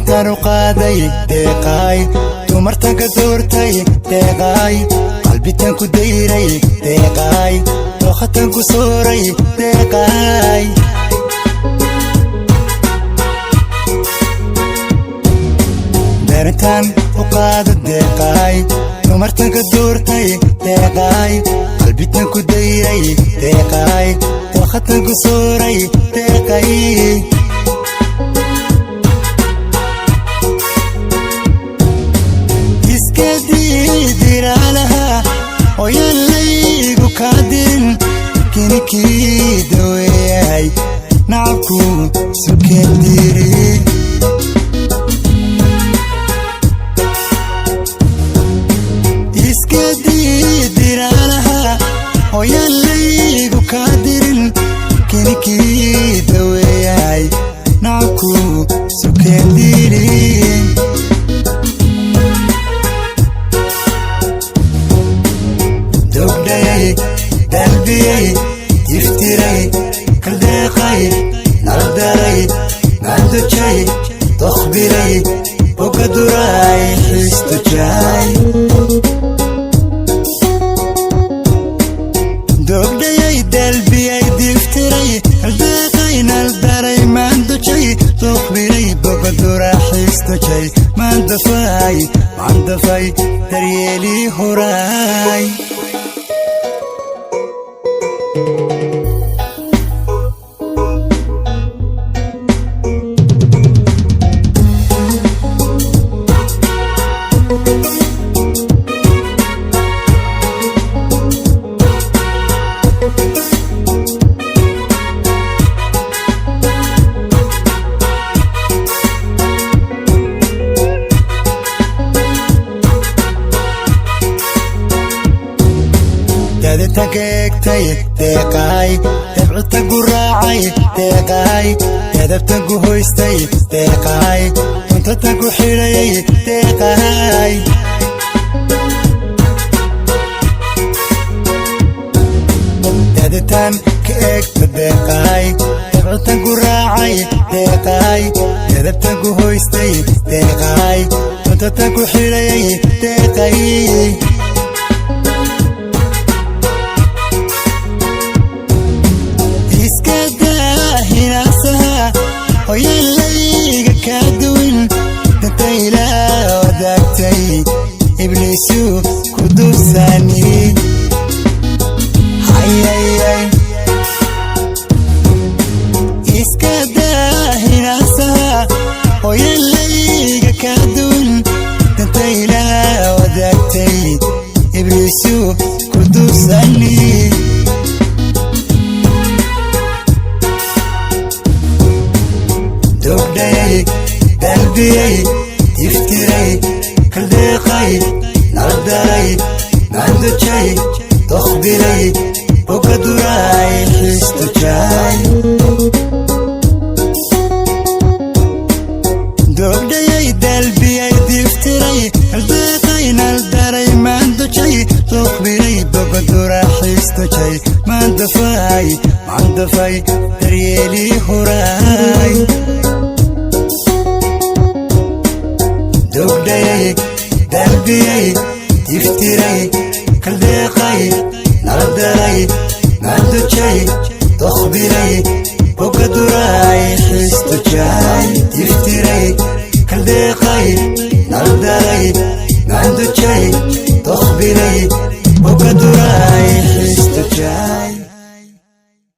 Darintaan u qaaday deeqaay, dumartan ka doortay deeqaay, qalbitan ku dayray deeqaay, dookhatan ku sooray deeqaay. Darintaan u qaada deeqaay, dumartan ka doortay deeqaay, qalbitan ku dayray deeqaay, dookhatan ku sooray deeqay. Iska diidiraalaha ooyaan laygu kaa dirin, kinikii daweeyahay nacabku sukeen diiri. Iska diidiraalaha ooyaan laygu kaa dirin, kinikii daweeyahay nacabku sukeen diiri. Dogdhayay, dalbiyey, iftiray, kaldeeqay, naldaray, maandojay, dokhbilay, bogaduray, xiistojay. Dogdhayay, dalbiyey, diftiray, kaldeeqay, naldaray, maandojay, dokhbilay, bogadura, xiistojay, maandafay, maandafay, daryeelii horaay. Dadita eegtay deeqaay, dabcita guraacay deeqaay, dadabta gu hoystay deeqaay, cuntata ku xidhayay deeqaay. Daditaan ka eegta deeqaay, dabcita guraacay deeqaay, dadabta gu hoystay deeqaay, cuntata ku xidhayay deeqay. Iska daa hinaasaha hooyaan layga kaa duwin, dantayla wadaagtay ibliisu ku duubsaani hayayay. Iska daa hinaasaha hooyaan layga kaa duwin, dantayla wadaagtay ibliisu ku duubsaani. Dogdhayay, dalbiyey, iftiray, kaldeeqay, naldaray, maandojay, dokhbilay, bogaduray, xiistojay. Dogdhayay, dalbiyey, diftiray, kaldeeqay, naldaray, maandojay, dokhbilay, bogadura, xiistojay, maandafay, maandafay, daryeelii horaay. Dogdhayay, dalbiyey, iftiray, kaldeeqay, naldaray, maandojay, dokhbilay, bogaduray, xiistojay. Iftiray, kaldeeqay, naldaray, maandojay, dokhbilay, bogaduray, xiistojay.